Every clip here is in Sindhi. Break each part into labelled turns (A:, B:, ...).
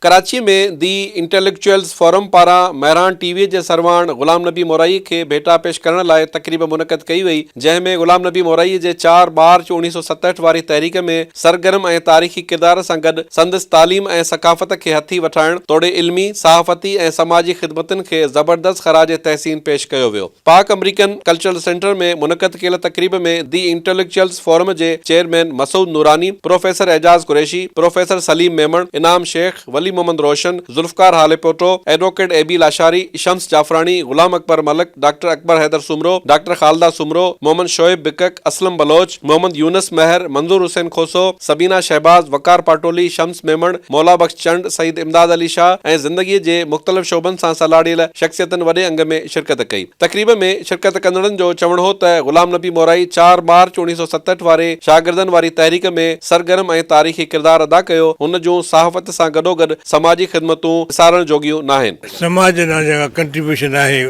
A: ڪراچيء ۾ the intellectuals forum پاران مهراڻ ٽي وي جي سرواڻ غلام نبي مورائي کي ڀيٽا پيش ڪرڻ لاء تقريب منعقد ڪئي وئي، جنهن ۾ غلام نبي مورائي جي چار مارچ 1967 واري تحريڪ ۾ سرگرم ۽ تاريخي ڪردار سان گڏ سندس تعليم ۽ ثقافت کي هٿي وٺرائڻ توڙي علمي، صحافتي ۽ سماجي خدمتن کي زبردست خراج تحسين پيش ڪيو ويو. پاڪ آمريڪن ڪلچرل سينٽر ۾ منعقد ڪيل تقريب ۾ the intellectuals forum جي chairman Masood Noorani, professor Ejaz Qureshi, professor Saleem Memon, Inam Shaikh, Wali Muhammad Roshan, Zulfiqar Halepoto, advocate A B Lashari, Shams Jafarani, Ghulam Akbar Malik, doctor Akbar Haider Soomro, doctor Khalida Soomro, Muhammad Shoaib Bakak, Aslam Baloch, Muhammad Younis Mehar, Manzoor Hussain Khoso, Sabina Shahbaz, Waqar Patoli, Shams Memon, Maula Bakhsh Chand, Syed Imdad Ali Shah ۽ زندگيء جي مختلف شعبن سان سلهاڙيل شخصيتن وڏي انگ ۾ شرڪت ڪئي. تقريب ۾ شرڪت ڪندڙن جو چوڻ هو ته غلام نبي مورائي چار مارچ 1967 واري شاگردن واري تحريڪ ۾ سرگرم ۽ تاريخي ڪردار ادا ڪيو، هن جون صحافت سان گڏوگڏ سماجي خدمتون وسارڻ جوڳيون ناهن.
B: سماج ڏانهن جيڪا ڪنٽريبيوشن آهي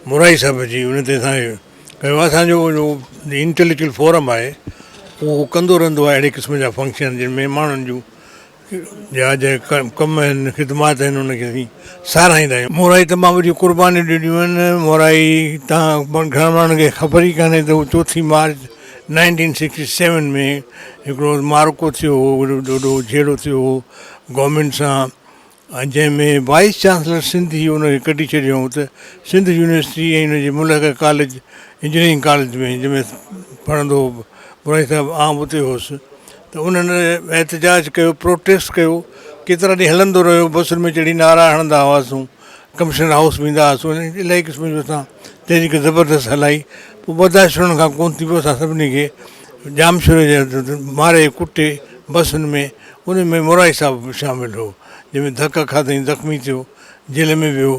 B: مورائي صاحب جي ان تي اسان ڪيو اسان جو جو انٽليڪچوئل فورم آهي اهو ڪندو رهندو آهي اهڙي قسم جا فنڪشن جن ۾ ماڻهن جون جا جيڪا ڪم آهن خدمات آهن ان کي اسين ساراهيندا آهيون. مورائي تمام وڏيون قربانيون ڏنيون آهن مورائي تان گهڻن ماڻهن کي خبر ئي ڪانهي ته هو چوٿين مارچ نائنٽين سڪسٽي سيون ۾ هڪڙو معرڪو ٿيو هو وڏو جهيڙو ٿيو هو گورنمينٽ سان ۽ جنهن ۾ وائيس چانسلر سنڌ ئي ان کي ڪڍي ڇڏيو هو ته سنڌ يونيورسٽي ۽ ان جي ملحقه ڪاليج انجنيئرنگ ڪاليج ۾ جنهن ۾ پڙهندو هو مورائي صاحب آئون به اتي هوس ته انهن احتجاج ڪيو پروٽيسٽ ڪيو ڪيترا ڏينهن هلندو رهيو بسن ۾ چڙهي نعرا هڻندا هئاسون ڪمشنر هائوس ويندا هئاسون الاهي قسم جو اسان تحريڪ زبردست هلائي پوء برداشت انهن کان ڪونه ٿي پيو اسان سڀني کي ڄامشوري جي ماري ڪٽي بسن ۾ ان ۾ مورائي صاحب به شامل هو جنهن ۾ ڌڪ کاڌائين زخمي ٿيو جيل ۾ ويو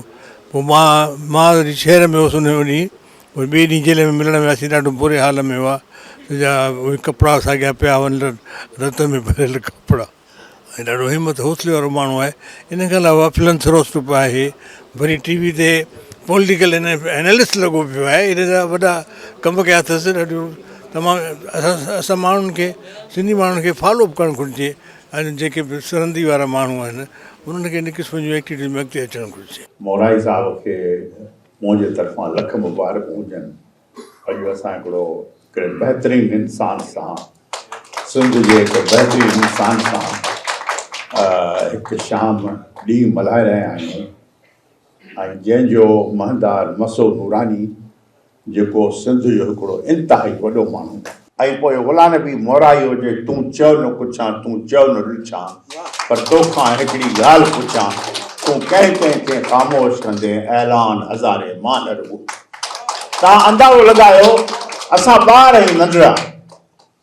B: پوء مان مان وري شهر ۾ هوس ان ڏينهن پوء ٻئي ڏينهن جيل ۾ ملڻ وياسين ڏاڍو بري حال ۾ هئا سڄا اهي ڪپڙا ساڳيا پيا هئن رت ۾ ڀريل ڪپڙا ۽ ڏاڍو همت حوصلي وارو ماڻهو آهي ان کان علاوه فلنٿروسٽ به آهي وري ٽي وي تي پوليٽيڪل اينالسٽ لڳو پيو آهي ان جا وڏا ڪم ڪيا اٿس ڏاڍو تمام اسان ماڻهن کي سنڌي ماڻهن کي فالو اپ ڪرڻ گهرجي ۽ جيڪي به سرندي وارا ماڻهو آهن انهن کي ان قسم جون ايڪٽيوٽيز ۾ اڳتي اچڻ گهرجي.
C: مورائي صاحب کي منهنجي طرفان لک مبارڪون هجن. اڄ اسان هڪڙو هڪڙي بهترين انسان سان سنڌ جي هڪ بهترين انسان سان هڪ شام ڏينهن ملهائي رهيا آهيون ۽ جنهن جو مهندار مسعود نوراني جيڪو سنڌ جو هڪڙو انتهائي وڏو ماڻهو. ۽ پوء غلام نبي مورائيو جي تون چئو نه ڪڇان، تون چئو نه لڇان، پر توکان هڪڙي ڳالهه پڇان، تون ڪنهن ڪنهن کي خاموش ڪندين، اعلان هزارين مان نه رڳو. توهان اندازو لڳايو اسان ٻار آهيون ننڍڙا،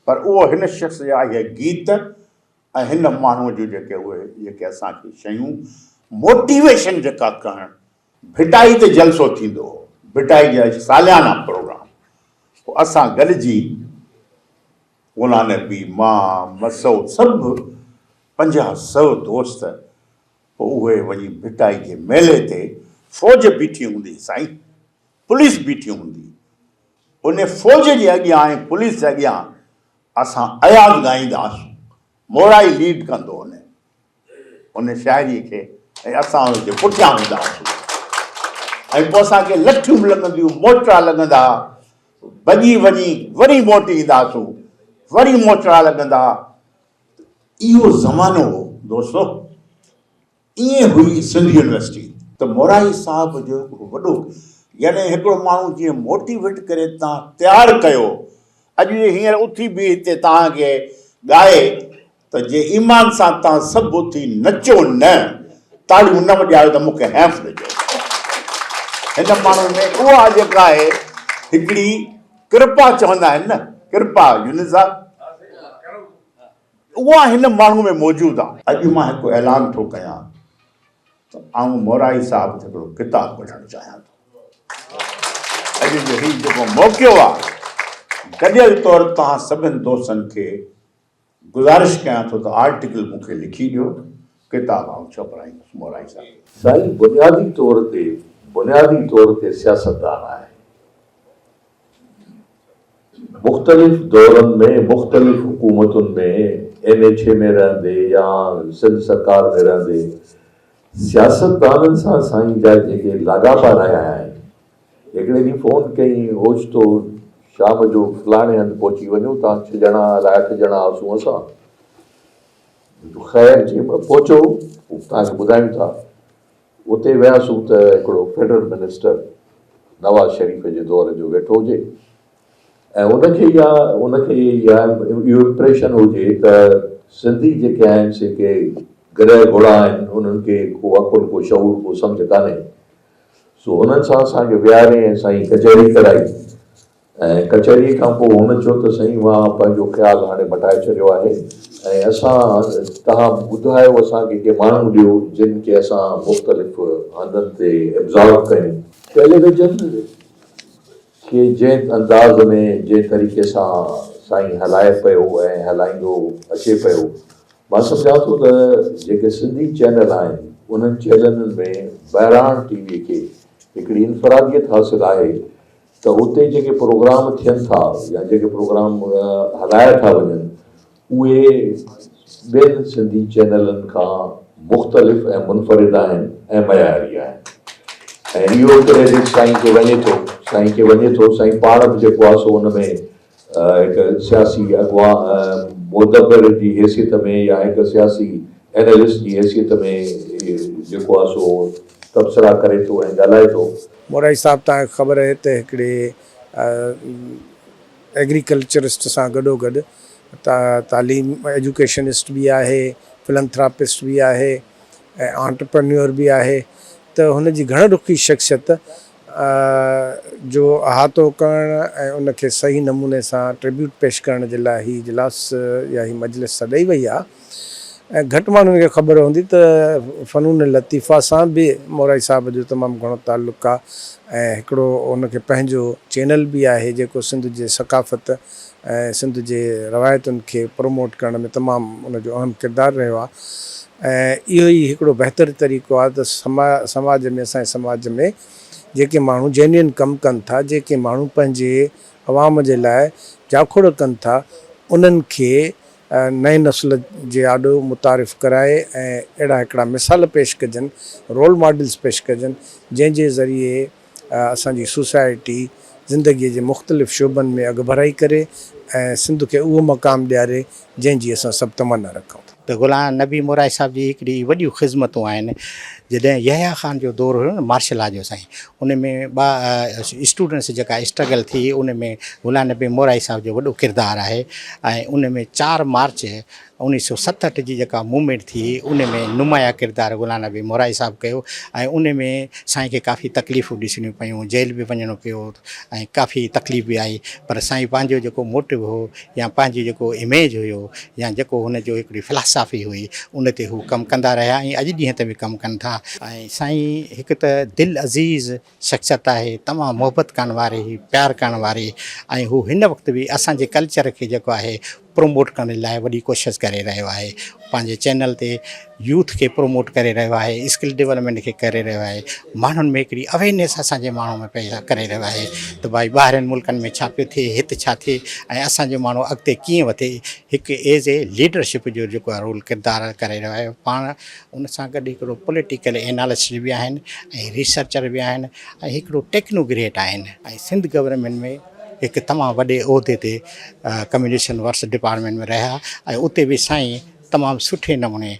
C: پر اهو هن شخص جا اهي گيت ۽ هن ماڻهوء جون جيڪي اهي جيڪي اسان کي شيون موٽيويشن جيڪا ڪرڻ ڀٽائي تي جلسو ٿيندو هو، ڀٽائي جا ساليانا پروگرام، پوء اسان گڏجي غلام نبي، مان، مسعود سڀ پنجاهه سئو دوست پوء اهي وڃي ڀٽائي جي ميلي تي فوج بيٺي هوندي سائين، پوليس بيٺي هوندي، ان فوج جي اڳيان ۽ پوليس جي اڳيان اسان اياز ڳائيندا هئاسون، مورائي ليڊ ڪندو هو ان شاعريء کي ۽ اسان ان جي پٺيان هوندا هئاسون ۽ پوء اسان کي لٺيون به لڳنديون، موچڙا لڳندا ها، ڀڄي وڃي وري موٽي ايندا هئاسون، وري موچڙا لڳندا ها. اهو زمانو هو دوستو، ائين هئي سنڌ يونيورسٽي. ته مورائي صاحب جو هڪڙو وڏو يعني هڪڙو ماڻهو جيئن موٽيويٽ ڪري تان تيار ڪيو، اڄ جي هينئر اٿي بيهه هتي توهان کي ڳائي ته جي ايمان سان توهان سڀ اٿي نچو نه، تاڙيون نه وڄايو ته مون کي حيف ڏجو. هن ماڻهو ۾ اها جيڪا آهي هڪڙي ڪرپا چوندا آهن نه، ڪرپا يونس صاحب اها هن ماڻهو ۾ موجود آهي. اڄ مان هڪ اعلان ٿو ڪيان ته آئون مورائي صاحب تي هڪڙو ڪتاب ڪڍڻ چاهيان ٿو. اڄ جو هي جيڪو موقعو آهي گڏيل طور توهان سڀن دوستن کي گذارش ڪيان ٿو ته آرٽيڪل مون کي لکي ڏيو، ڪتاب آئون ڇپرائيندس. مورائي صاحب.
D: سائين بنيادي طور تي بنيادي طور تي سياستدان آهي. مختلف دورن ۾ مختلف حڪومتن ۾ اين ايڇ اي ۾ رهندي يا سنڌ سرڪار ۾ رهندي. سياستدانن سان سائين جا جيڪي لاڳاپا رهيا آهن، هڪڙي ڏينهن فون ڪيائين اوچتو شام جو فلاڻي هنڌ پهچي وڃو توهان ڇهه ڄڻا الائي اٺ ڄڻا هئاسون اسان. خير چيم پهچو توهان کي ٻڌايون ٿا. اتي وياسون ته هڪڙو فيڊرل منسٽر نواز شريف جي دور جو ويٺو هجي ۽ ان کي اها ان کي اها اهو امپريشن هجي ته سنڌي جيڪي آهن سي ڪي گڏهه گهوڙا آهن انهن کي ڪو عقل ڪو شعور ڪو سمجهه ڪانهي سو انهن سان اسان کي ويهاري ۽ سائين ڪچهري ڪرائي ۽ ڪچهريء کان پوء هن چيو ته سائين مان پنهنجو خيال هاڻي مٽائي ڇڏيو آهي ۽ اسان توهان ٻڌايو اسان کي ڪي ماڻهو ڏيو جن کي اسان مختلف هنڌن تي ابزارو ڪيون. ٽيليويزن کي جنهن انداز ۾ جنهن طريقي سان سائين هلائي پيو ۽ هلائيندو اچي پيو مان سمجهان ٿو ته جيڪي سنڌي چينل آهن انهن چينلن ۾ بهراڻ ٽي وي کي هڪڙي انفراديت حاصل آهي ته اتي جيڪي پروگرام ٿين ٿا يا جيڪي پروگرام هلايا ٿا وڃن اهي ٻين سنڌي چينلن کان مختلف ۽ منفرد آهن ۽ معياري آهن ۽ اهو ڪريڊٽ سائين کي وڃي ٿو سائين کي وڃي ٿو سائين پاڻ به جيڪو آهي سو ان ۾ هڪ سياسي اڳواڻ مدبر جي حيثيت ۾ يا هڪ سياسي اينالسٽ جي حيثيت ۾ جيڪو آهي سو تبصرا ڪري ٿو ۽ ڳالهائي ٿو.
E: مورائي صاحب توهان کي خبر آهي ته هڪڙي ايگريڪلچرسٽ سان گڏو گڏ تعليم ايجوڪيشنسٽ به آهي، فلنٿراپسٽ به آهي ۽ آنٽرپرنيور به آهي ته هن جي گهڻ رخي شخصيت جو احاطو ڪرڻ ۽ ان کي صحيح نموني سان ٽربيوٽ پيش ڪرڻ جي لاء هي اجلاس يا هي مجلس سڏائي وئي آهي ۽ گهٽ ماڻهن کي خبر هوندي ته فنون لطيفه سان به مورائي صاحب جو تمام گهڻو تعلق آهي ۽ هڪڙو ان کي پنهنجو چينل به آهي جيڪو سنڌ جي ثقافت ۽ سنڌ جي روايتن کي پروموٽ ڪرڻ ۾ تمام ان جو اهم ڪردار رهيو آهي ۽ اهو ئي هڪڙو بهتر طريقو آهي ته سماج ۾ اسان جي سماج ۾ جيڪي ماڻهو جينوئن ڪم ڪن ٿا جيڪي ماڻهو پنهنجي عوام جي لاء جاکوڙ ڪن ٿا انهن کي نئين نسل جي آڏو متعارف ڪرائي ۽ اهڙا هڪڙا مثال پيش ڪجن رول ماڊلز پيش ڪجن جنهن جي ذريعي اسان جي سوسائٽي زندگيء جي مختلف شعبن ۾ اڳڀرائي ڪري ۽ سنڌ کي اهو مقام ڏياري جنهن جي اسان سڀ تمنا رکون ٿا.
F: ته غلام نبي مورائي صاحب جي هڪڙي وڏيون خذمتون آهن جڏهن يحيٰ خان جو دور هيو نه مارشل لا جو سائين ان ۾ ٻا اسٽوڊنٽس جيڪا اسٽرگل ٿي ان ۾ غلام نبي مورائي صاحب جو وڏو ڪردار آهي ۽ ان ۾ چار مارچ 1967 جي جيڪا موومينٽ ٿي ان ۾ نمايان ڪردار غلام نبي مورائي صاحب ڪيو ۽ ان ۾ سائين کي ڪافي تڪليفون ڏسڻيون پيون جيل به وڃڻو پيو ۽ ڪافي تڪليف به آئي پر سائين پنهنجو جيڪو موٽو هو يا پنهنجي جيڪو اميج هيو يا جيڪو هن جو هڪڙي فلاسافي هئي ان تي هو ڪم ڪندا رهيا ۽ اڄ ڏينهن تي به ڪم ڪن ٿا ۽ سائين هڪ ته دل عزيز شخصيت آهي تمام محبت ڪرڻ واري هي پيار ڪرڻ واري ۽ هو هن وقت به اسان جي ڪلچر کي جيڪو آهي پروموٽ ڪرڻ جي لاء وڏي ڪوشش ڪري رهيو آهي پنهنجي چينل تي يوٿ کي پروموٽ ڪري رهيو آهي اسڪل ڊولپمينٽ کي ڪري رهيو آهي ماڻهن ۾ هڪڙي اويرنيس اسان جي ماڻهن ۾ پيدا ڪري رهيو آهي ته ڀائي ٻاهرين ملڪن ۾ ڇا پيو ٿئي هت ڇا ٿئي ۽ اسان جو ماڻهو اڳتي ڪيئن وڌي هڪ ايز اي ليڊرشپ جو جيڪو آهي رول ڪردار ڪري رهيو آهي پاڻ ان سان گڏ هڪڙو پوليٽيڪل اينالسٽ به آهن ۽ ريسرچر به آهن ۽ هڪڙو ٽيڪنوگريٽ آهن ۽ سنڌ گورنمينٽ ۾ هڪ تمام وڏي عهدي تي ڪميونيڪيشن ورڪس ڊپارٽمينٽ ۾ رهيا ۽ اتي به سائين تمام سٺي نموني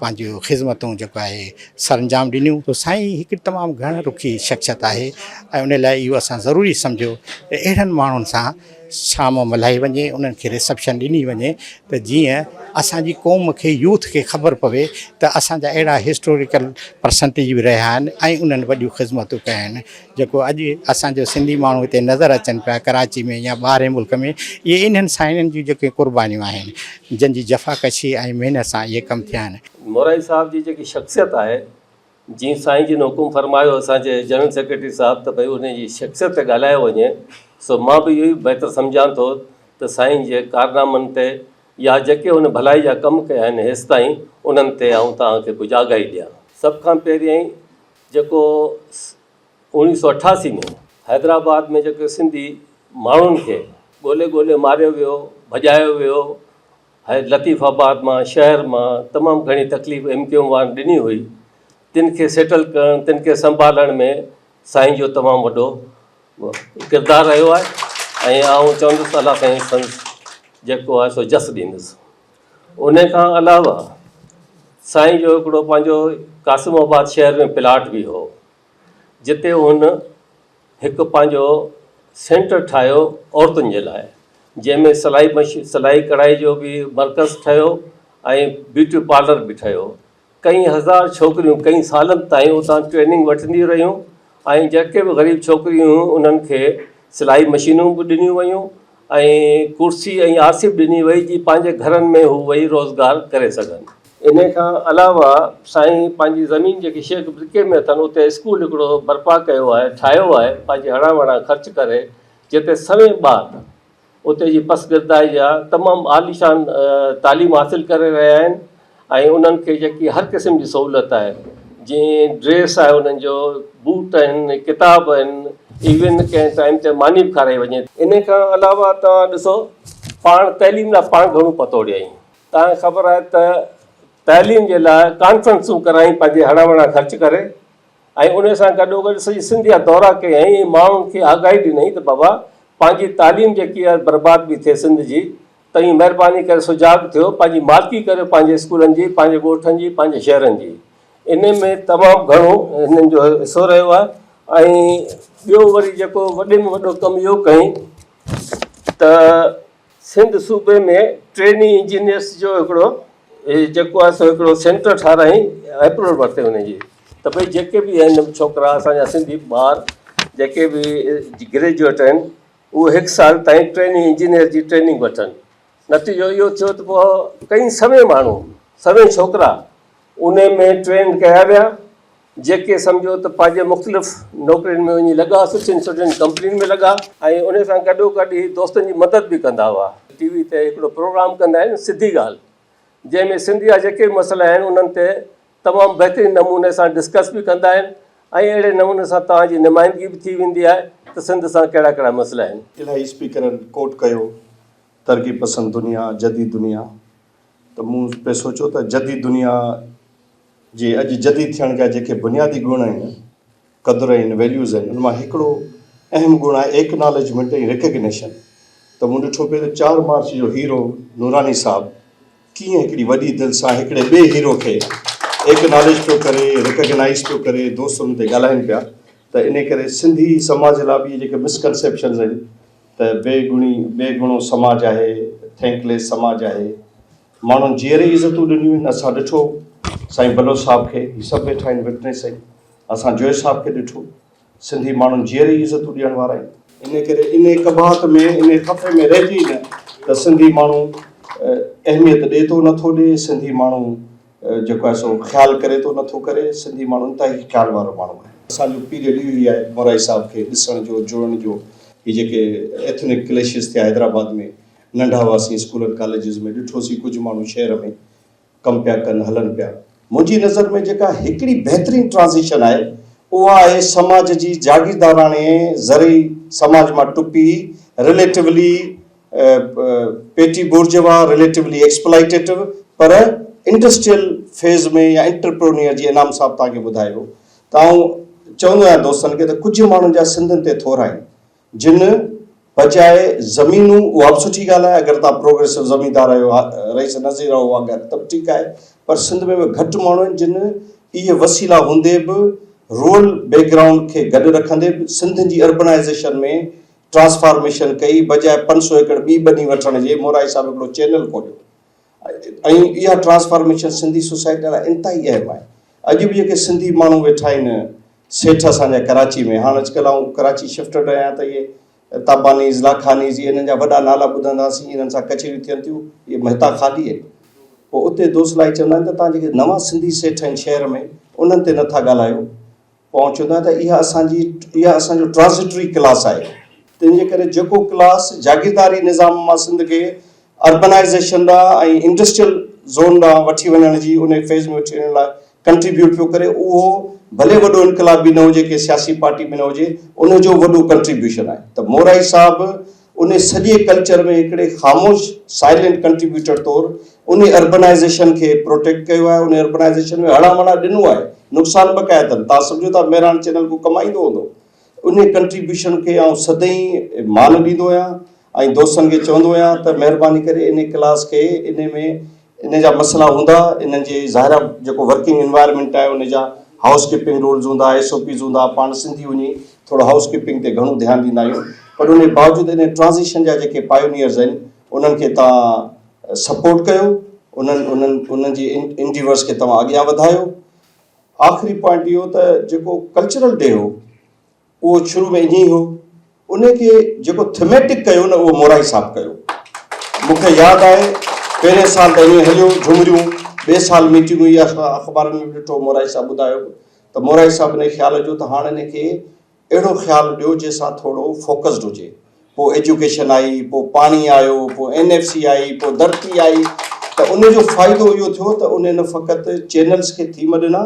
F: پنهنجون خدمتون جيڪو آهي سرانجام ڏنيون تو سائين هڪ تمام گهڻ رخي شخصيت آهي ۽ ان لاء اهو اسان ضروري سمجهيو ته اهڙن ماڻهن سان شام ملهائي وڃي انهن کي ريسپشن ڏني وڃي ته جيئن اسان جي قوم کي يوٿ کي خبر پوي ته اسان جا اهڙا هسٽوريڪل پرسنٽيج به رهيا آهن ۽ انهن وڏيون خدمتون ڪيون آهن جيڪو اڄ اسان جو سنڌي ماڻهو هتي نظر اچن پيا ڪراچي ۾ يا ٻاهرين ملڪ ۾ اهي انهن سائينن جون جيڪي قربانيون آهن جن جي جفاڪشي ۽ محنت سان اهي ڪم ٿيا آهن.
G: مورائي صاحب جي جيڪي شخصيت آهي جيئن سائين جن حڪم فرمايو اسان جي جنرل سيڪريٽري صاحب ته ڀئي انهي جي شخصيت تي ڳالهايو وڃي سو مان به اهو ئي بهتر سمجهان ٿو ته سائين جي ڪارنامن تي يا جيڪي هن ڀلائي جا ڪم ڪيا آهن هيستائين انهن تي آئون توهان کي ڪجهه آگاهي ڏيان. سڀ کان پهريائين جيڪو 1988 ۾ حيدرآباد ۾ جيڪو سنڌي ماڻهن کي ڳولي ڳولي ماريو ويو ڀڄايو ويو ۽ لطيف آباد مان شهر مان تمام گهڻي تڪليف ايم ڪيو ايم وارن ڏني هئي تن کي سيٽل ڪرڻ تن کي سنڀالڻ ۾ سائين جو تمام وڏو ڪردار رهيو آهي ۽ آئون چوندس ته الله سائين سندس جيڪو آهي سو جس ڏيندس. ان کان علاوه سائين جو هڪڙو پنهنجو قاسم آباد شهر ۾ پلاٽ به هو جتي هن هڪ پنهنجو سينٽر ٺاهيو عورتن جي لاء جنهن ۾ سلائي مشين سلائي ڪڙهائي جو به مرڪز ٺهيو ۽ بيوٽي پارلر به ٺهيو. ڪئين هزار ڇوڪريون ڪئين سالن تائين اتان ٽريننگ وٺنديون رهيون ۽ جيڪي به غريب ڇوڪريون هيون انهن کي سلائي مشينون به ڏنيون ويون ۽ ڪرسي ۽ آرسي به ڏني وئي جي پنهنجي گهرن ۾ هو ويهي روزگار ڪري سگهن. انهي کان علاوه سائين پنهنجي زمين جيڪي شيخ برڪي ۾ اٿن اتي اسڪول هڪڙو برپا ڪيو آهي ٺاهيو آهي پنهنجي هڙان وڙان خرچ ڪري جتي سوين ٻار اتي جي پسگردائي جا تمام عاليشان تعليم حاصل ڪري رهيا آهن ۽ انهن کي جيڪي هر قسم جي سهولت آهي جيئن ڊريس آهي انهن جو بوٽ آهن ڪتاب آهن ايون ڪنهن ٽائيم تي ماني به کارائي وڃي ٿي. ان کان علاوه توهان ڏسو پاڻ تعليم لاء پاڻ گهڻو پتوڙيائين. توهان کي خبر آهي ته تعليم جي لاء ڪانفرنسون ڪرائين پنهنجي هڙان وڙان خرچ ڪري ۽ ان سان گڏوگڏ سڄي سنڌ جا دورا ڪيائين ۽ ماڻهن کي آگاهي ڏنائين ته بابا پنهنجي تعليم جيڪي آهي برباد پئي ٿئي سنڌ جي توهين مهرباني ڪري سجاڳ ٿيو پنهنجي مالڪي ڪريو پنهنجي اسڪولن جي پنهنجي ڳوٺن جي پنهنجي شهرن جي ان ۾ تمام گهڻو هنن جو حصو رهيو آهي ۽ ٻيو وري جيڪو وڏي ۾ وڏو ڪم اهو ڪيائين ته سنڌ صوبي ۾ ٽريني انجنيئرس جو هڪڙو جيڪو آهي سو هڪڙو سينٽر ٺارايائين اپروول ورتي ان جي ته ڀئي جيڪي به آهن ڇوڪرا اسان جا سنڌي ٻار جيڪي به گريجوئيٽ آهن اهي هڪ سال تائين ٽريني انجنيئر جي ٽريننگ وٺن نتيجو اهو ٿيو ته پوء ڪئي سوين ماڻهو سوين ڇوڪرا ان ۾ ٽرين ڪيا ويا جيڪي سمجهو ته پنهنجي مختلف نوڪرين ۾ وڃي لڳا، سٺين سٺين ڪمپنين ۾ لڳا ۽ ان سان گڏوگڏ هي دوستن جي مدد به ڪندا هئا. ٽي وي تي هڪڙو پروگرام ڪندا آهن سڌي ڳالهه جنهن ۾ سنڌ جا جيڪي به مسئلا آهن انهن تي تمام بهترين نموني سان ڊسڪس به ڪندا آهن ۽ اهڙي نموني سان توهان جي نمائندگي به ٿي ويندي آهي ته سنڌ سان ڪهڙا ڪهڙا مسئلا آهن.
H: الاهي اسپيڪرن ڪوٽ ڪيو ترقي پسند دنيا جديد دنيا ته مون پئي سوچيو ته جديد دنيا جي اڄ جديد ٿيڻ جا جيڪي بنيادي گڻ آهن، قدر آهن، Values آهن، ان مان هڪڙو اهم گڻ آهي ايڪناليجمينٽ ۽ ريڪگنيشن ته مون ڏٺو پئي ته چار مارچ جو هيرو نوراني صاحب ڪيئن هڪڙي وڏي دل سان هڪڙي ٻئي هيرو کي ايڪناليج پيو ڪري، ريڪگنائيز پيو ڪري، دوست ان تي ڳالهائين پيا ته انهي ڪري سنڌي سماج لاء به اهي جيڪي مسڪنسيپشنز آهن ته بي گڻي بي گڻو سماج آهي، ٿينڪليس سماج آهي، ماڻهن جيئري ئي عزتون ڏنيون آهن، اسان ڏٺو سائين بلوچ صاحب کي، هي سڀ ويٺا آهن وٽنيس آهن، اسان جويي صاحب کي ڏٺو، سنڌي ماڻهن جيئري ئي عزتون ڏيڻ وارا آهن. انهي ڪري انهي قباحت ۾ انهي خفي ۾ رهجي ئي نه ته سنڌي ماڻهو اهميت ڏئي ٿو نه ٿو ڏئي، سنڌي ماڻهو جيڪو آهي سو خيال ڪري ٿو نه ٿو ڪري، سنڌي ماڻهو انتهائي خيال وارو ماڻهو آهي. اسان جو پيريڊ اهو ئي آهي مورائي صاحب کي ڏسڻ جو، جڙڻ جو، هي جيڪي ايٿنڪ ڪليشز ٿيا حيدرآباد ۾ ننڍا هئاسين اسڪولن ڪاليجز ۾ ڏٺوسين ڪجهه ماڻهو شهر ۾ ڪم پيا ڪن هلن پيا. منهنجي نظر ۾ جيڪا هڪڙي بهترين ٽرانزيشن آهي اها آهي سماج جي جاگيرداراڻي زرعي سماج مان ٽپي رليٽولي پيٽي بورجوا رليٽولي ايڪسپلائيٽيٽو پر انڊسٽريل فيز ۾ يا انٽرپرونيئر جي انعام صاحب توهان کي ٻڌايو ته آئون چوندو آهيان دوستن کي ته ڪجهه ماڻهن جا سنڌين تي ٿورا آهن جن بجاء زمينون اها به سٺي ڳالهه آهي اگر توهان پروگريسو زميندار آهيو رئيس نظير آهو اها ڳالهه ته به ٺيڪ آهي پر سنڌ ۾ به گهٽ ماڻهو آهن جن اهي وسيلا هوندي به رورل بيڪ گرائونڊ کي گڏ رکندي به سنڌ جي اربنائيزيشن ۾ ٽرانسفارميشن ڪئي بجاء 500 ايڪڙ ٻي ٻني وٺڻ جي مورائي صاحب هڪڙو چينل کوليو ۽ اها ٽرانسفارميشن سنڌي سوسائٽي لاء انتهائي اهم آهي. اڄ به جيڪي سنڌي ماڻهو ويٺا آهن سيٺ اسان جا ڪراچي ۾ هاڻ اڄڪلهه آئون ڪراچي شفٽڊ آهيان ته اهي تابانيز لاکانيز اهي انهن جا وڏا نالا ٻڌنداسين انهن سان ڪچهريون ٿين ٿيون اهي مهتا خالي آهن پوء اتي دوست لائي چوندا آهن ته توهان جيڪي نوان سنڌي سيٺ آهن شهر ۾ انهن تي نٿا ڳالهايو پوء آئون چوندو آهيان ته اها اسان جي اها اسان جو ٽرانزٽري ڪلاس آهي، تنهن جي ڪري جيڪو ڪلاس جاگيرداري نظام مان سنڌ کي اربنائيزيشن ڏانهن ۽ انڊسٽريل زون ڏانهن وٺي وڃڻ جي ان فيز ۾ وٺي وڃڻ لاء ڪنٽريبيوٽ پيو ڪري اهو ڀلي وڏو انقلابي نه هجي ڪنهن سياسي پارٽي ۾ نه هجي ان جو وڏو ڪنٽريبيوشن آهي ته مورائي صاحب ان سڄي ڪلچر ۾ هڪڙي خاموش سائلينٽ ڪنٽريبيوٽر طور انهي اربنائيزيشن کي پروٽيڪٽ ڪيو آهي، انهي اربنائيزيشن ۾ هڙان وڙان ڏنو آهي، نقصان به ڪيا اٿن، توهان سمجهو ٿا مهراڻ چينل ڪو ڪمائيندو هوندو؟ انهي ڪنٽريبيوشن کي آئون سدائين مان ڏيندو آهيان ۽ دوستن کي چوندو آهيان ته مهرباني ڪري انهي ڪلاس کي انهي ۾ انهي جا مسئلا هوندا، انهن جي ظاهر آهي جيڪو ورڪنگ انوائرمينٽ آهي انهي جا هائوس ڪيپنگ رولز هوندا، ايس او پيز هوندا، پاڻ سنڌي وڃي ٿورو هائوس ڪيپنگ تي گهڻو ڌيان ڏيندا آهيون پر انهي باوجود انهي ٽرانزيشن جا جيڪي پايونيئرز آهن انهن کي توهان سپورٽ ڪيو، انهن انهن انهن جي انڊيورس کي توهان اڳيان وڌايو. آخري پوائنٽ اهو ته جيڪو ڪلچرل ڊي هو اهو شروع ۾ ائين ئي هو، ان کي جيڪو ٿيميٽڪ ڪيو نه اهو مورائي صاحب ڪيو. مون کي ياد آهي پهرين سال ته ائين هليو جهمريون، ٻئي سال ميٽنگ هئي اسان اخبارن ۾ به ڏٺو مورائي صاحب ٻڌايو به ته مورائي صاحب ان خيال جو ته هاڻ ان کي اهڙو خيال ڏيو جنهن سان ٿورو فوڪسڊ هجي. پوء ايجوڪيشن آئي، پوء پاڻي آيو، پوء اين ايف سي آئي، پوء ڌرتي آئي ته ان جو فائدو اهو ٿيو ته ان نه فقط چينلز کي ٿيم ڏنا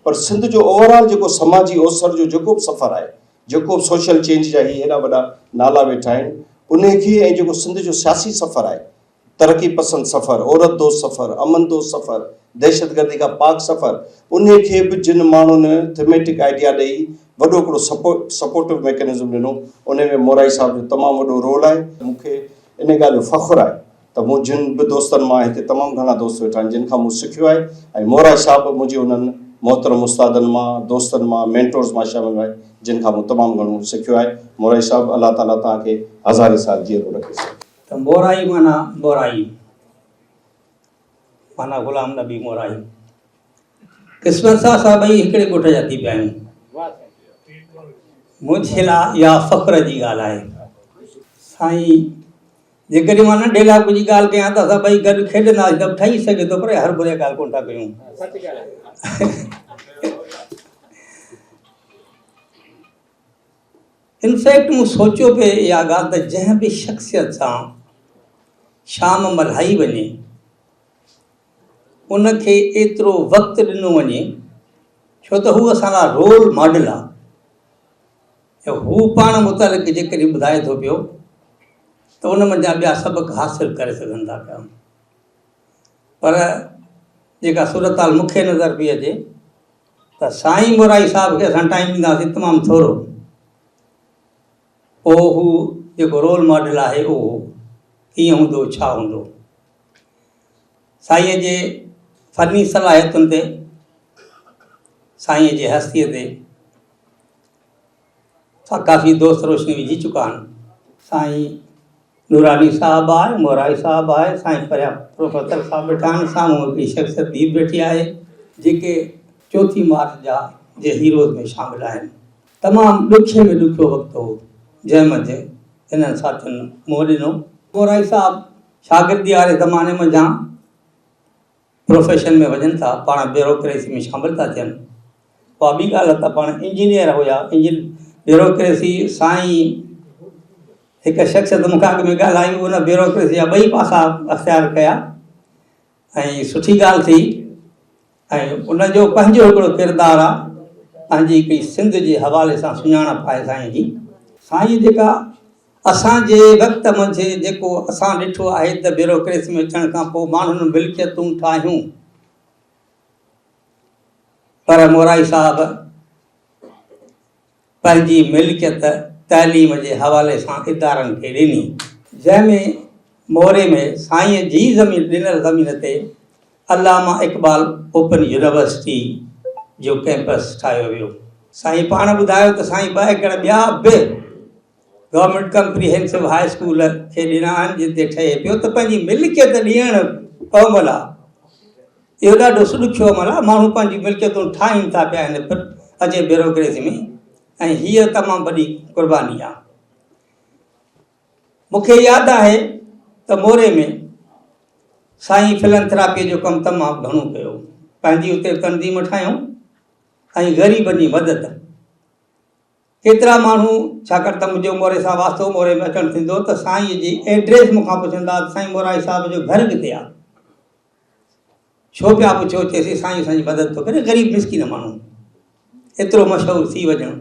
H: پر سنڌ جو اوور آل جيڪو سماجي اوسر جو جيڪو به سفر آهي، جيڪو به سوشل چينج جا هي هيڏا وڏا نالا ويٺا آهن انهي کي ۽ جيڪو سنڌ جو سياسي سفر آهي ترقي پسند سفر، عورت دوست سفر، امن دوست سفر، دهشتگردي کان پاڪ سفر، انهي کي به جن ماڻهن ٿيميٽڪ آئيڊيا ڏئي وڏو هڪڙو سپورٽو ميڪنزم ڏنو، انهي ۾ مورائي صاحب جو تمام وڏو رول آهي. مون کي انهي ڳالهه جو فخر آهي ته مون جن به دوستن مان هتي تمام گهڻا دوست ويٺا آهن جن کان مون سکيو آهي ۽ مورائي صاحب به منهنجي انهن محترم استادن مان، دوستن مان، مينٽورز مان شامل آهي جن کان مون تمام گهڻو سکيو آهي. مورائي صاحب الله تعاليٰ توهان کي هزارين سال جيئرو رکي سائين.
I: ته مورائي معنيٰ مورائي معنيٰ غلام نبي مورائي. قسمت سان اسان ٻئي هڪڙي ڳوٺ جا ٿي پيا آهيون. منهنجي لاء اها فخر جي ڳالهه آهي. سائين جيڪڏهن مان ننڍي لاء ڪجهه ڳالهه ڪيان ته اسان ٻئي گڏ کيڏنداسين ته به ٺهي سگهي ٿو پر هر بري ڳالهه ڪونه ٿا ڪيون. انفيڪٽ مون سوچيو پئي اها ڳالهه ته جنهن به شخصيت سان شام ملهائي وڃي ان کي ايترو وقت ڏنو وڃي ڇو ته هو اسان لاء رول ماڊل آ ۽ هو پاڻ متعلق جيڪڏهن ٻڌائي ٿو پيو ته ان منجهان ٻيا سبق حاصل ڪري سگهن ٿا پيا پر جيڪا صورتحال مون کي نظر پئي اچي ته سائين مورائي صاحب کي اسان ٽائيم ڏينداسين تمام ٿورو پوء هو جيڪو رول ماڊل آهي اهو ڪيئن هوندو ڇا هوندو سائين جي فني صلاحيتن تي سائين جي هستي تي ڪافي دوست روشني وجهي چڪا آهن. سائين نوراني صاحب آهي، مورائي صاحب آهي، سائين پريان پروفيسر صاحب ويٺا آهن، سامهون هڪڙي شخصيت ٻي به ويٺي آهي، جيڪي چوٿين مارچ جا جي هيروز ۾ شامل آهن. تمام ڏکي ۾ ڏکيو وقت هو، جنهن منجهه هنن ساٿين منهن ڏنو. مورائي صاحب شاگردي واري زماني منجهان پروفيشن ۾ وڃن ٿا، پاڻ بيوروڪريسي ۾ شامل ٿا ٿين. اها ٻي ڳالهه ته پاڻ انجنيئر هيا، انجن بيوروڪريسي سائين هڪ شخصيت مون کان اڳ ۾ ڳالهائي ان بيوروڪريسي جا ٻئي پاسا اختيار ڪيا ۽ سٺي ڳالهه ٿي ۽ ان جو پنهنجو هڪڙو ڪردار آ، پنهنجي هڪڙي سنڌ جي حوالي سان سڃاڻپ آهي سائين جي. سائين جيڪا اسان جي وقت منجهه جيڪو اسان ڏٺو آهي ته بيوروڪريسي ۾ اچڻ کان پوء ماڻهن ملڪيتون ٺاهيون پر مورائي صاحب پنهنجي ملڪيت تعليم جي حوالي سان ادارن کي ڏني. جنهن ۾ موري ۾ سائين جي زمين ڏنل زمين تي علامه اقبال اوپن يونيورسٽي جو ڪئمپس ٺاهيو ويو. سائين پاڻ ٻڌايو ته سائين ٻه ايڪڙ ٻيا به گورنمينٽ ڪمپريهنسو هاء اسڪول کي ڏنا آهن جتي ٺهي پيو ته پنهنجي ملڪيت ڏيڻ قوم لاء اهو ڏاڍو ڏکيو عمل آهي ماڻهو پنهنجون ملڪيتون ٺاهين ٿا پيا هن اچي بيوروڪريسي ۾ ۽ هيء تمام وڏي قرباني آهي مون کي ياد آهي ته موري ۾ سائين فلنٿراپيء جو ڪم تمام گهڻو ڪيو پنهنجي اتي تنظيم ٺاهيون ۽ غريبن جي مدد ڪيترا ماڻهو، ڇاڪاڻ ته منهنجو موري سان واسطو موري ۾ اچڻ ٿيندو ته سائينء جي ائڊريس مون کان پڇندا ته سائين مورائي صاحب جو گهر ڪٿي آ؟ ڇو پيا پڇو؟ چيسين سائين اسان جي مدد ٿو ڪري، غريب مسڪين ماڻهو ايترو مشهور ٿي وڃڻ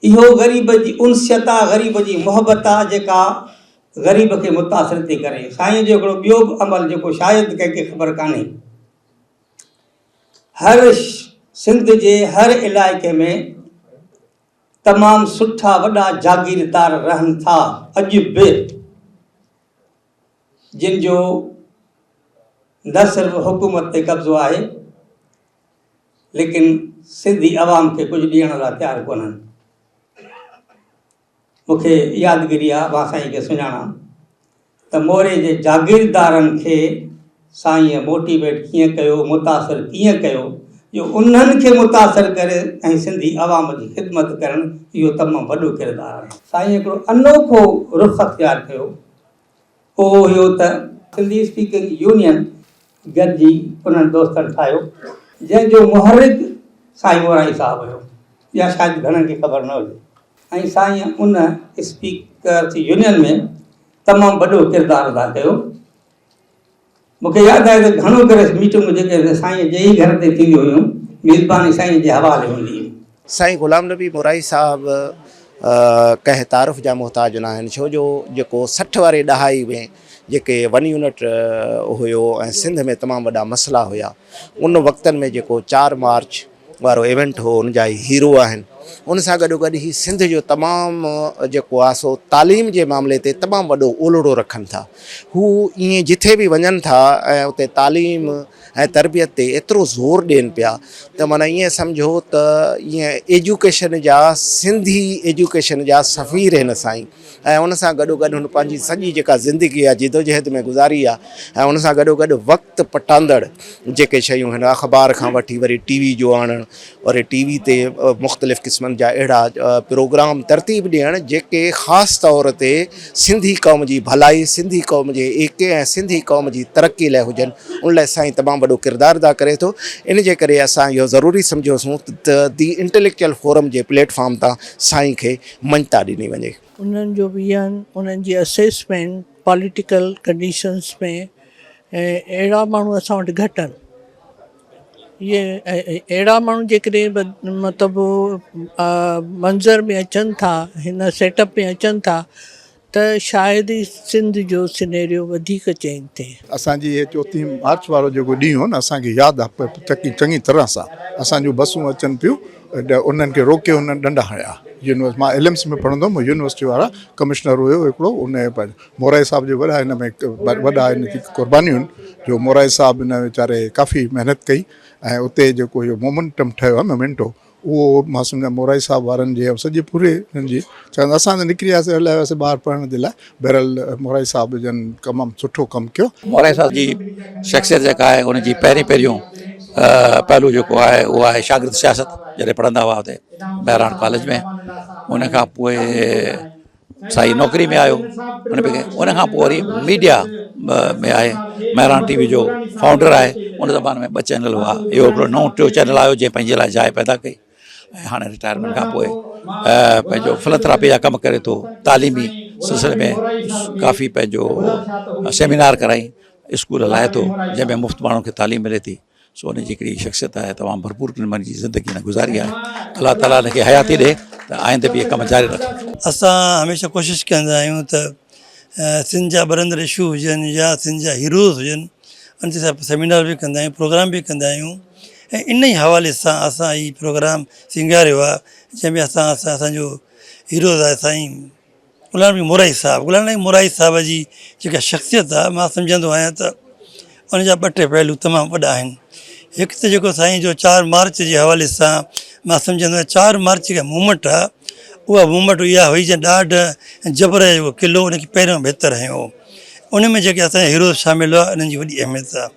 I: اهو غريب جي انسيت آ، غريب جي محبت آ جيڪا غريب کي متاثر ٿي ڪري. سائينء جو هڪڙو ٻيو به عمل جيڪو شايد ڪنهن کي خبر ڪانهي. هر سنڌ جي هر علائقي ۾ تمام سٺا وڏا جاگيردار رهن ٿا اڄ به جن جو نه صرف حڪومت تي قبضو آهي ليڪن سنڌي عوام کي ڪجهه ڏيڻ لاء تيار ڪونهن. مون کي يادگيري آ مان سائين کي سڃاڻان ته موري جي جاگيردارن کي سائينء موٽيويٽ ڪيئن ڪيو، متاثر ڪيئن ڪيو جو انهن کي متاثر ڪري ۽ سنڌي عوام جي خدمت ڪرڻ اهو تمام وڏو ڪردار آهي. سائين هڪڙو انوکو رخ اختيار ڪيو اهو هيو ته سنڌي اسپيڪنگ يونين گڏجي انهن دوستن ٺاهيو جنهن جو محرڪ سائين مورائي صاحب هيو اها شايد گهڻن کي خبر نه هجي ۽ سائين ان اسپيڪرس يونين ۾ تمام وڏو ڪردار ادا ڪيو. مون کي ياد آهي ته گهڻو ڪري ميٽنگون جيڪي سائين جي ئي گهر تي ٿينديون هيون، ميزباني سائين جي حوالي هوندي هئي.
J: سائين غلام نبي مورائي صاحب ڪنهن تعارف جا محتاج ناهن ڇو جو جيڪو 60 واري ڏهائي ۾ جيڪي ون يونٽ هيو ۽ سنڌ ۾ تمام وڏا مسئلا هيا ان وقتن ۾ جيڪو 4 مارچ وارو ايونٽ هو ان جا هي هيرو آهن ان سان گڏو گڏ هي سنڌ جو تمام جيڪو آهي سو تعليم جي معاملي تي تمام وڏو اولڙو رکن ٿا هو ائين جٿي به وڃن ٿا ۽ اتي تعليم ۽ تربيت تي ايترو زور ڏين پيا ته معنيٰ ائين سمجهو ته ائين ايجوڪيشن جا سنڌي ايجوڪيشن جا سفير هن سائين ۽ ان سان گڏو گڏ هن پنهنجي سڄي جيڪا زندگي آهي جدوجهد ۾ گذاري آهي ۽ ان سان گڏو گڏ وقت پٽاندڙ جيڪي شيون هن اخبار کان وٺي وري ٽي وي جو آڻڻ وري ٽي وي تي مختلف قسمن جا اهڙا پروگرام ترتيب ڏيڻ جيڪي خاص طور تي سنڌي قوم جي ڀلائي سنڌي قوم جي ايڪي ۽ سنڌي قوم جي ترقي لاء هجن ان لاء سائين تمام وڏو ڪردار ادا ڪري ٿو ان جي ڪري اسان اهو ضروري سمجهيوسون ته the intellectual forum جي پليٽ فارم تان سائين کي مڃتا ڏني وڃي.
K: انهن جو ويهن، انهن جي اسيسمينٽ پاليٽيڪل ڪنڊيشنس ۾ اهڙا ماڻهو اسان وٽ گهٽ آهن. اهي اهڙا ماڻهو جيڪڏهن مطلب منظر ۾ اچن ٿا، هن سيٽ اپ ۾ اچن ٿا ته شايد ئي سنڌ جو سينيريو وڌيڪ چينج ٿئي.
L: اسان جي هي چوٿين مارچ وارو جيڪو ڏينهن هو نه اسان کي ياد آ چڱي طرح سان اسان جون بسون اچن پيون انهن کي روڪي انهن ڏنڊا هنيا يونيورسٽي مان ايل ايم سي ۾ پڙهندو هوم يونيورسٽي وارا ڪمشنر هيو هڪڙو ان مورائي صاحب جي وڏا هن ۾ وڏا هن جي قربانيون آهن جو مورائي صاحب هن ويچاري ڪافي محنت ڪئي ۽ اتي جيڪو اهو مومنٽم ٺهيو آهي مومينٽو اهو مان سمجهان مورائي صاحب وارن جي ۽ سڄي پوري هن جي ڇاڪاڻ ته اسان ته نڪري آياسين هليا وياسين ٻاهر پڙهڻ جي لاء بهرحال مورائي صاحب جن تمام سٺو ڪم ڪيو.
M: مورائي صاحب جي شخصيت جيڪا آهي ان جي پهرين پهريون پهلو جيڪو آهي اهو آهي شاگرد سياست جڏهن پڙهندا هئا اتي مهراڻ ڪاليج ۾ ان کان پوء سائين نوڪري ۾ آيو ان ۾ ان کان پوء وري ميڊيا ۾ آهي مهراڻ ٽي وي جو فائونڊر آهي ان زماني ۾ ٻه چينل هئا اهو هڪڙو نئون ٽيون چينل آيو جنهن پنهنجي لاء جاء پيدا ڪئي ۽ هاڻي رٽائرمينٽ کان پوء پنهنجو فلنٿراپي جا ڪم ڪري ٿو تعليمي سلسلي ۾ ڪافي پنهنجو سيمينار ڪرائي اسڪول هلائي ٿو جنهن ۾ مفت ماڻهن کي تعليم ملي ٿي سو ان جي هڪڙي شخصيت آهي تمام ڀرپور قسم جي زندگي هن گذاري آهي الله تعالي هن کي حياتي ڏي ته آئنده به اهي ڪم جاري رکي.
N: اسان هميشه ڪوشش ڪندا آهيون ته سنڌ جا ٻرندڙ اشو هجن يا سنڌ جا هيروز هجن ان تي اسان سيمينار به ڪندا آهيون پروگرام به ڪندا آهيون ۽ ان ئي حوالي سان اسان هي پروگرام سينگاريو آهي جنهن ۾ اسان اسان جو هيروز آهي سائين غلام نبي مورائي صاحب، غلام نبي مورائي صاحب جي جيڪا شخصيت آهي مان سمجهندو آهيان ته ان جا ٻه ٽي پهلو تمام وڏا آهن. هڪ ته جيڪو سائين جو 4 مارچ جي حوالي سان مان سمجهندو آهيان 4 مارچ جيڪا موومينٽ آهي اها موومينٽ اها هئي جنهن ڏاڍ ۽ جبر جو جيڪو قلعو ان کي پهريون بهتر هنيو هو. ان ۾ جيڪي اسان جا هيروز شامل هئا انهن جي وڏي اهميت آهي.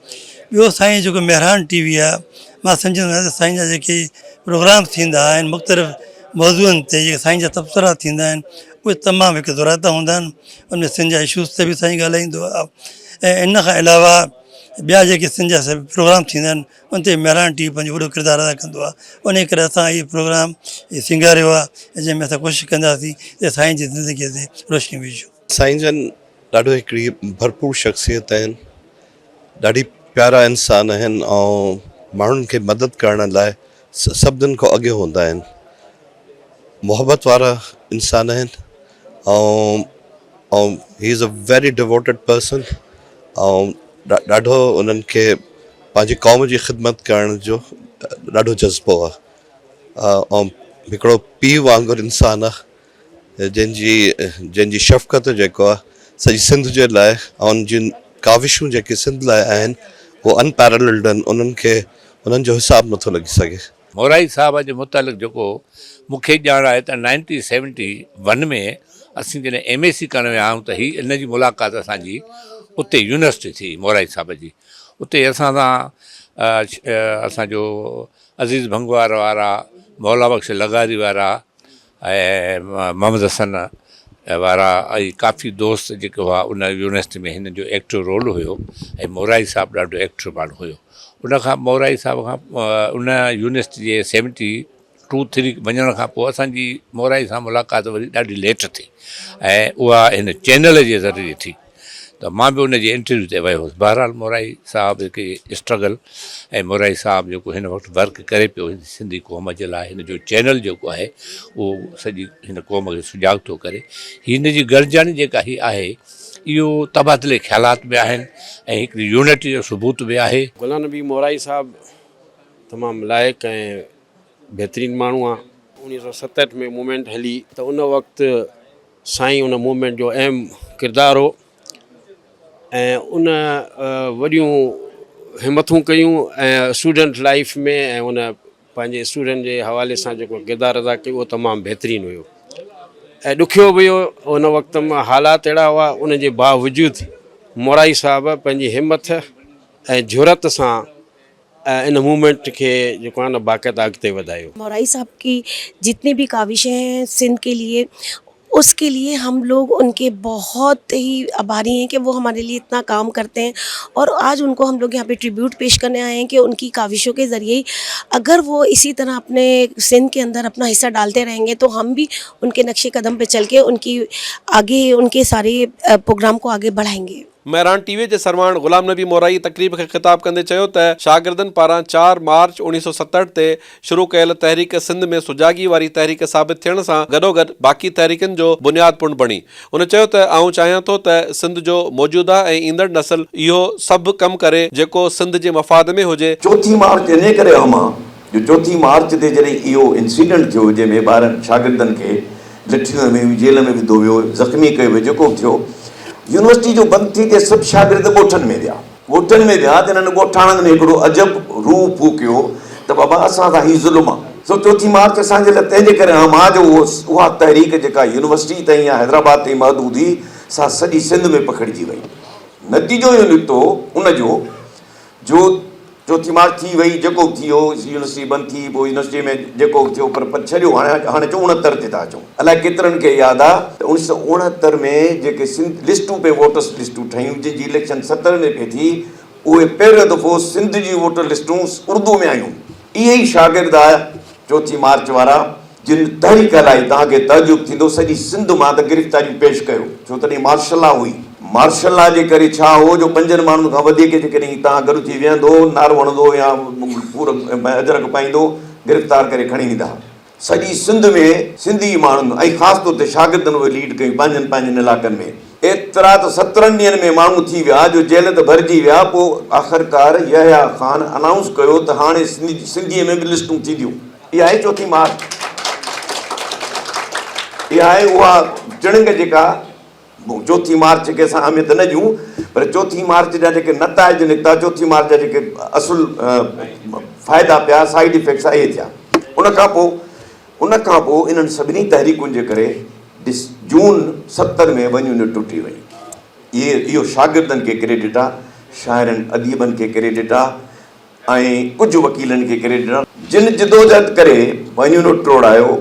N: ٻيو سائين جيڪو مهراڻ ٽي وي آهي مان سمجهندو آهيان ته سائين جا جيڪي پروگرام ٿيندا آهن مختلف موضوعن تي جيڪي سائين جا تبصرا ٿيندا آهن اهي تمام هڪ زورائتا هوندا آهن ان ۾ سنڌ جا اشوز تي به سائين ڳالهائيندو آهي ۽ ان کان علاوه ٻيا جيڪي سنڌ جا پروگرام ٿيندا آهن ان تي مهراڻ ٽي وي پنهنجو وڏو ڪردار ادا ڪندو آهي ان ڪري اسان اهي پروگرام سينگاريو آهي جنهن ۾ اسان ڪوشش ڪنداسين ته سائين جي زندگي تي روشني وجهون.
O: سائين جن ڏاڍو هڪڙي ڀرپور شخصيت آهن ڏاڍي پيارا انسان آهن ۽ ماڻهن کي مدد ڪرڻ لاء سڀنن کان اڳي هوندا آهن محبت وارا انسان آهن ۽ ۽ he is a very devoted person ۽ ڏاڍو انهن کي پنهنجي قوم جي خدمت ڪرڻ جو ڏاڍو جذبو آهي ۽ هڪڙو پيء وانگر انسان آهي جنهن جي جنهن جي شفقت جيڪو آهي سڄي سنڌ جي لاء ۽ ان جون ڪاوشون جيڪي سنڌ لاء آهن اهو انپيرللڊ آهن انهن کي انهن جو حساب نٿو لڳي سگهي.
P: مورائي صاحب جي متعلق جيڪو مون کي ڄاڻ آهي ته نائنٽين سيونٽي ون ۾ اسين جڏهن ايم اي سي ڪرڻ ويا آهيون ته هي ان جي ملاقات اسان جي اتي يونيورسٽي ٿي مورائي صاحب جي اتي اسان سان اسان جو عزيز ڀنگوار وارا مولا بخش لغاري وارا ۽ محمد حسن وارا ۽ ڪافي دوست جيڪي هئا ان يونيورسٽي ۾ هن جو ايڪٽو رول هيو ۽ مورائي صاحب ڏاڍو ايڪٽو ماڻهو هيو ان کان مورائي صاحب کان ان يونيورسٽي جي سيونٽي ٽو ٿري وڃڻ کان پوء اسانجي مورائي سان ملاقات وري ڏاڍي ليٽ ٿي ۽ اها هن چينل جي ذريعي ٿي ته مان به ان جي انٽرويو تي ويو هوس. بهرحال مورائي صاحب هڪ اسٽرگل ۽ مورائي صاحب جيڪو هن وقت ورڪ ڪري پيو هن سنڌي قوم جي لاء هن جو چينل جيڪو آهي اهو سڄي هن قوم کي سجاڳ ٿو ڪري. هن جي گڏجاڻي جيڪا هي آهي اهو تبادلي خيالات به آهن ۽ هڪڙي يونٽي جو ثبوت به آهي.
Q: غلام نبي مورائي صاحب تمام لائق ۽ بهترين ماڻهو آ. 1967 ۾ موومينٽ هلي ته ان وقت سائين ان موومينٽ جو اهم ڪردار هو ۽ ان وڏيون همٿون ڪيون ۽ اسٽوڊنٽ لائيف ۾ ۽ ان پنهنجي اسٽوڊنٽ جي حوالي سان جيڪو ڪردار ادا ڪيو اهو تمام بهترين هيو ۽ ڏکيو به هيو ان وقت ۾ حالات اهڙا هئا ان جي باوجود مورائي صاحب پنهنجي همٿ ۽ جرئت سان ان موومينٽ کي جيڪو آهي نه باقاعده اڳتي وڌايو.
R: مورائي صاحب ڪي جتني بھي ڪاوشين ھين سنڌ ڪي ليي اس ڪي ليي ھم لوگ ان ڪي بهت ھي آڀاري ھين ڪي وو ھماري ليي اتنا ڪام ڪرتي ھين اور آج ان ڪو ھم لوگ يھان پي ٽريبيوٽ پيش ڪرني آئي ھين ڪي ان ڪي ڪاوشون ڪي ذريعي اگر وو اسي طرح اپني سنڌ ڪي اندر اپنا حصه ڊالتي رھين گي تو ھم بھي ان ڪي نقش قدم پي چل ڪي ان ڪي آگي ان ڪي ساري پروگرام ڪو آگي بڙھائين گي.
A: مهراڻ ٽي وي جي سرواڻ غلام نبي مورائي تقريب کي خطاب ڪندي چيو ته شاگردن پاران چار مارچ 1967 تي شروع ڪيل تحريڪ سنڌ ۾ سجاڳي واري تحريڪ ثابت ٿيڻ سان گڏوگڏ باقي تحريڪن جو بنياد پڻ بڻي. هن چيو ته آئون چاهيان ٿو ته سنڌ جو موجوده ۽ ايندڙ نسل اهو سڀ ڪم ڪري جيڪو سنڌ جي مفاد ۾ هجي.
S: چوٿين مارچ انهيء ڪري اهم آ جو چوٿين مارچ تي جڏهن اهو انسيڊنٽ ٿيو جنهن ۾ ٻارن شاگردن کي لٺيون هنيون ويون، جيل ۾ وڌو ويو، زخمي ڪيو ويو، جيڪو به ٿيو، يونيورسٽي جو بند ٿي ته سڀ شاگرد ڳوٺن ۾ ويا. ڳوٺن ۾ ويا ته انهن ڳوٺاڻن ۾ هڪڙو عجب روح ڦوڪيو ته بابا اسان سان هي ظلم آ. سو چوٿين مارچ اسان جي لاء تنهن جي ڪري اهم آ جو اهو اها تحريڪ جيڪا يونيورسٽي تائين يا حيدرآباد تائين محدود هئي سا سڄي سنڌ ۾ پکڙجي وئي. نتيجو اهو نڪتو ان جو جو چوٿين مارچ ٿي وئي، جيڪو به ٿي ويو، يونيورسٽي بند ٿي، پوء يونيورسٽي ۾ جيڪو به ٿيو، پر پر ڇڏيو، هاڻي هاڻي اچو اڻهتر تي ٿا اچون. الائي ڪيترن کي ياد آ ته اڻيهه سئو اڻهتر ۾ جيڪي سنڌ لسٽون پئي ووٽرس لسٽون ٺهيون، جن جي اليڪشن ستر ۾ پئي ٿي، اهي پهريون دفعو سنڌ جي ووٽر لسٽون اردو ۾ آيون. اهي ئي شاگرد آ چوٿين مارچ وارا جن تحريڪ هلائي، توهان کي تعجب ٿيندو سڄي سنڌ مان ته گرفتاريون پيش ڪيو، ڇو تڏهن مارشل لا هئي. مارشل لا جي ڪري ڇا هو جو پنجن ماڻهن کان وڌيڪ جيڪڏهن توهان گڏ ٿي ويهندو، نعرو هڻندو يا پور اجرڪ پائيندو، گرفتار ڪري کڻي ويندا. سڄي سنڌ ۾ سنڌي ماڻهن ۽ خاص طور تي شاگردن اهي ليڊ ڪيون پنهنجن پنهنجن علائقن ۾. ايترا ته سترهن ڏينهن ۾ ماڻهو ٿي ويا جو جيل ته ڀرجي ويا، پوء آخرڪار يحيٰ خان انائونس ڪيو ته هاڻي سنڌيء ۾ به لسٽون ٿينديون. اها آهي چوٿين مارچ. اها آهي اها چڻنگ جيڪا چوٿين مارچ کي اسان اهميت نه ڏيون پر چوٿين مارچ جا جيڪي نتائج نڪتا، چوٿين مارچ جا جيڪي اصل فائدا پيا، سائيڊ افيڪٽس اهي ٿيا. ان کان پوء ان کان پوء انهن سڀني تحريڪن جي ڪري ڏس جون 70 ۾ ون يونٽ ٽٽي وئي. اهي اهو شاگردن کي ڪريڊٽ آ، شاعرن اديبن کي ڪريڊٽ آ ۽ ڪجهه وڪيلن کي ڪريڊٽ آ، جن جدوجهد ڪري ون يونٽ ٽوڙايو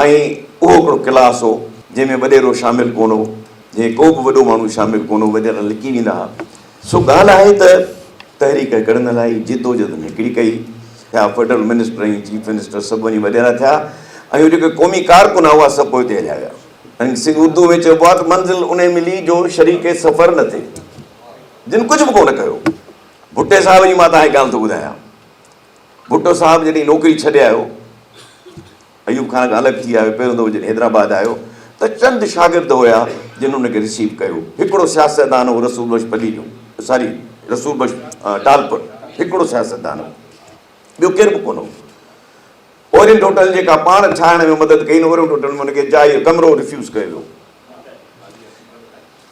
S: ۽ اهو هڪڙو ڪلاس هو جنهن ۾ وڏيرو شامل ڪونه هو، جنهن ڪو به وڏو ماڻهو شامل ڪونه هو، وڏيرا لڪي ويندا ها. سو ڳالهه آهي ته تحريڪ هڪڙن هلائي، جدوجهد هڪڙي ڪئي، ٿيا فيڊرل منسٽر ۽ چيف منسٽر سڀ وڃي وڏيرا ٿيا ۽ اهي جيڪي قومي ڪارڪن هئا اها سڀ پوئتي هليا ويا ۽ سنڌ اردو ۾ چئبو آهي ته منزل انهي ملي جو شريڪ سفر نه ٿئي جن ڪجهه به ڪونه ڪيو. ڀٽي صاحب جي مان توهان کي ڳالهه ٿو ٻڌايان. ڀٽو صاحب جڏهن نوڪري ڇڏي آيو، ايوب خان کان الڳ ٿي آيو، پهريون دفعو جڏهن حيدرآباد آيو ته ته چند شاگرد هيا جن ان کي رسيو ڪيو. هڪڙو سياستدان هو رسول بخش پليجو ساري رسول بخش ٽالپر هڪڙو سياستدان هو ٻيو ڪير به ڪونه هو. اورينٽ هوٽل جيڪا پاڻ ٺاهڻ ۾ مدد ڪئي نه اورينٽ هوٽل ۾ ان کي جاء ڪمرو ريفيوز ڪيو ويو.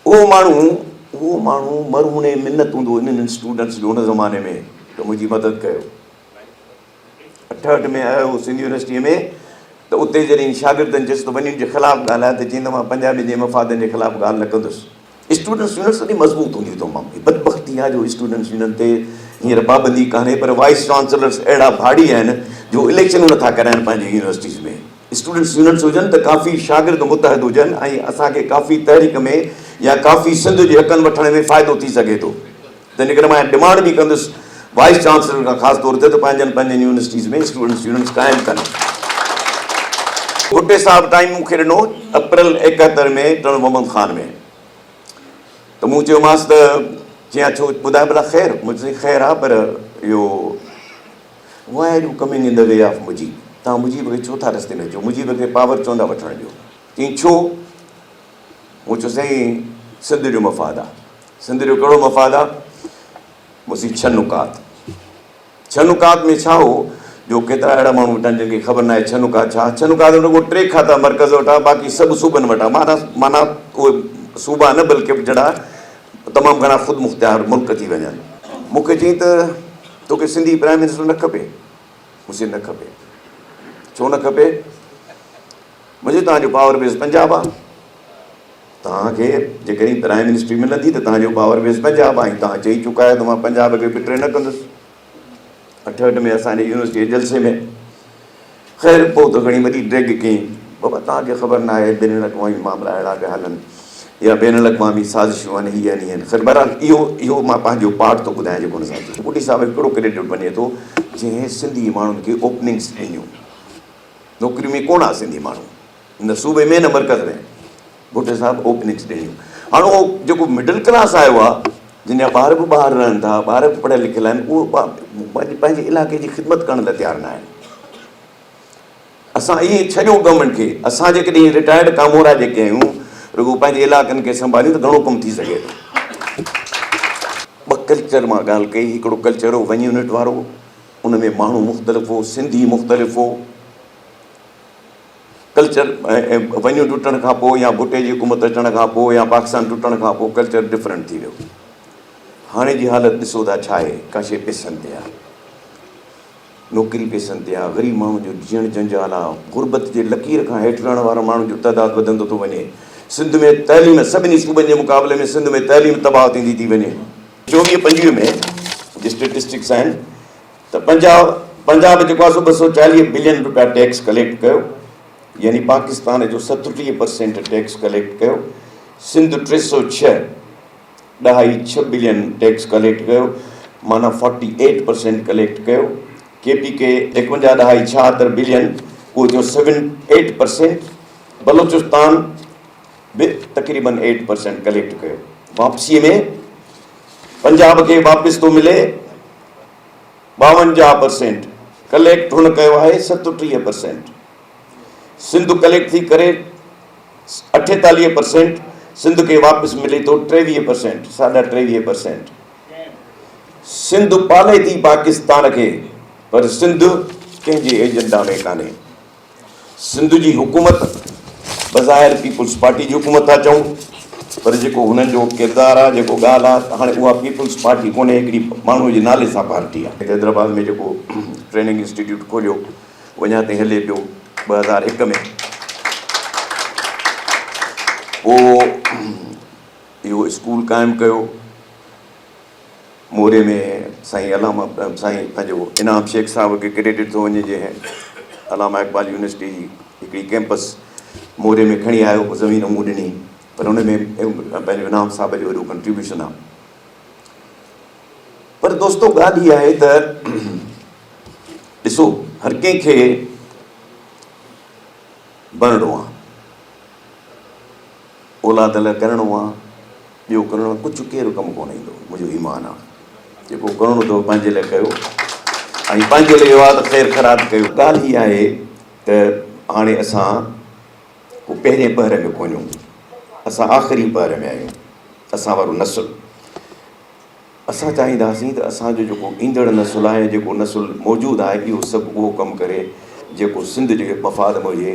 S: اهو ماڻهو اهو ماڻهو مرهون منت هوندو هو انهن اسٽوڊنٽس جو ان زماني ۾ ته منهنجي مدد ڪيو. 68 ۾ آيو هو سنڌ يونيورسٽيء ۾ ته اتي جڏهن شاگردن چيس ته ون يونٽ جي خلاف ڳالهاء ته چيائين ته مان پنجابين جي مفادن جي خلاف ڳالهه نه ڪندس. اسٽوڊنٽس يونين سڄي مضبوط هوندي هئي تمام. بدبختي آهي جو اسٽوڊنٽس يونين تي هينئر پابندي ڪانهي پر وائيس چانسلرس اهڙا ڀاڙي آهن جو اليڪشنون نٿا ڪرائين پنهنجي يونيورسٽيز ۾. اسٽوڊنٽس يونينس هجن ته ڪافي شاگرد متحد هجن ۽ اسان کي ڪافي تحريڪ ۾ يا ڪافي سنڌ جي حقن وٺڻ ۾ فائدو ٿي سگهي ٿو. تنهن ڪري مان ڊمانڊ به ڪندس وائيس چانسلر کان خاص طور تي ته پنهنجن پنهنجن يونيورسٽيز ۾ اسٽوڊنٽس يونينس قائم ڪن. ڀٽي صاحب ٽائيم مون کي ڏنو اپريل 71 ۾ ٽنڊو محمد خان ۾ ته مون چيومانس ته چيائين ڇو ٻڌاء ڀلا خير؟ مون چيو سائين خير آ پر اهو Why are you coming in the way of Mujib توهان مجيب کي ڇو ٿا رستي ۾ اچو مجيب کي پاور چوندا وٺڻ ڏيو. چيائين ڇو؟ مون چيو سائين سنڌ جو مفاد آ. سنڌ جو ڪهڙو مفاد آ؟ مون سين ڇهه نڪات. ڇهه نڪات ۾ ڇا هو جو ڪيترا اهڙا ماڻهو ويٺا آهن جن کي خبر ناهي ڇهه نڪات ڇا. ڇهه نڪات ۾ رڳو ٽي کاتا مرڪز وٽ آ باقي سڀ صوبن وٽ آ. معنيٰ معنيٰ اهي صوبا نه بلڪه جهڙا تمام گهڻا خودمختيار ملڪ ٿي وڃن. مون کي چيائين ته توکي سنڌي پرائم منسٽر نه کپي؟ مون سين نه کپي. ڇو نه کپي؟ مون چيو توهان جو پاور بيس پنجاب آ. توهان کي جيڪڏهن پرائم منسٽري ملندي ته توهان جو پاور بيس پنجاب آهي ۽ توهان چئي چڪا آهيو ته مان پنجاب کي بٽري نه ڪندس. 68 ۾ اسان جي يونيورسٽي جي جلسي ۾ خير پوء ته گهڻي وڏي ڊريگ ڪئين. بابا توهان کي خبر نه آهي بين الاقوامي معاملا اهڙا پيا هلن يا بين الاقوامي سازشون آهن هي آهن هي آهن خير بهرحال اهو اهو مان پنهنجو پارٽ ٿو ٻڌايان جيڪو هن سان ٿيو. ڀٽي صاحب کي ڪهڙو ڪريڊٽ وڃي ٿو جنهن سنڌي ماڻهن کي اوپننگس ڏنيون. نوڪري ۾ ڪونه آ سنڌي ماڻهو نه صوبي ۾ نه مرڪز ۾ ڀٽي صاحب اوپننگس ڏنيون هاڻ اهو جيڪو مڊل ڪلاس آيو آ جن جا ٻار به ٻاهر رهن ٿا ٻار به پڙهيل لکيل آهن اهو پنهنجي پنهنجي علائقي جي خدمت ڪرڻ لاء تيار نه آهن اسان ائين ڇڏيو گورنمينٽ کي اسان جيڪڏهن رٽائرڊ ڪامورا جيڪي آهيون رڳو پنهنجي علائقن کي سنڀاليون ته گهڻو ڪم ٿي سگهي ٿو ٻه ڪلچر مان ڳالهه ڪئي هڪڙو ڪلچر هو ون يونٽ وارو ان ۾ ماڻهو مختلف هو، سنڌي مختلف هو، ڪلچر ونيون ٽٽڻ کان پوء يا ڀٽي جي حڪومت اچڻ کان پوء يا پاڪستان ٽٽڻ کان پوء ڪلچر ڊفرنٽ ٿي ويو. هاڻي جي حالت ڏسو ٿا ڇا آهي، ڪا شيء پئسن تي آهي، نوڪري پئسن تي آهي، غريب ماڻهن جو جيئڻ جنجال آهي، غربت جي لڪير کان هيٺ رهڻ وارن ماڻهن جو تعداد وڌندو ٿو وڃي، سنڌ ۾ تعليم سڀني صوبن جي مقابلي ۾ سنڌ ۾ تعليم تباهه ٿيندي ٿي وڃي. 24 25 ۾ جي اسٽيٽسٽڪس آهن ته پنجاب پنجاب جيڪو آهي سو 240 بلين روپيا ٽيڪس ڪليڪٽ ڪيو يعني پاڪستان جو 37 پرسينٽ ٽيڪس ڪليڪٽ ڪيو سنڌ 306 ڏهائي 6 بلين ٽيڪس ڪليڪٽ ڪيو معنيٰ 48 پرسينٽ ڪليڪٽ ڪيو ڪي پي ڪي 51 ڏهائي 76 بلين اهو ٿيو 7 8 پرسينٽ بلوچستان به تقريبن ايٽ پرسينٽ ڪليڪٽ ڪيو. واپسيء ۾ پنجاب کي واپس ٿو ملي 52 پرسينٽ، ڪليڪٽ هن ڪيو آهي 37 پرسينٽ. سنڌ ڪليڪٽ ٿي ڪري 48 پرسينٽ، سنڌ کي واپس ملي ٿو 23 پرسينٽ، ساڍا 23 پرسينٽ. سنڌ پالي ٿي پاڪستان کي پر سنڌ ڪنهن جي ايجنڊا ۾ ڪانهي. سنڌ جي حڪومت بظاهر پيپلز پارٽي جي حڪومت ٿا چئون پر جيڪو هنن جو ڪردار آهي جيڪو ڳالهه آهي ته هاڻي اها پيپلز پارٽي ڪونهي هڪڙي ماڻهو جي نالي سان پارٽي آهي. حيدرآباد ۾ جيڪو ٽريننگ انسٽيٽيوٽ کوليو اهو اڃا تائين هلي پيو 2001 ۾ پوء اهو اسڪول قائم ڪيو. موري ۾ سائين علامه سائين پنهنجو انعام شيخ صاحب کي ڪريڊٽ ٿو وڃي جنهن علامه اقبال يونيورسٽي جي هڪڙي ڪيمپس موري ۾ کڻي آيو زمين مون ڏني پر ان ۾ پنهنجو انعام صاحب جو وڏو ڪنٽريبيوشن آ پر دوستو ڳالهه هي آهي ته ڏسو هر ڪنهن کي بڻڻو آ اولاد لاء ڪرڻو آ ٻيو ڪرڻو آ ڪجهه ڪير ڪم ڪونه ايندو منهنجو ايمان آ جيڪو ڪرڻو اٿو پنهنجي لاء ڪيو ۽ پنهنجي لاء اهو آ ته خير خيرات ڪيو. ڳالهه هي آهي ته هاڻي اسان ڪو ڪو پهرين پهر ۾ ڪونهيون، اسان آخري پهر ۾ آهيون، اسان وارو نسل. اسان چاهينداسين ته اسان جو جيڪو ايندڙ نسل آهي ۽ جيڪو نسل موجود آهي اهو سڀ اهو ڪم ڪري جيڪو سنڌ جي مفاد ۾ هجي.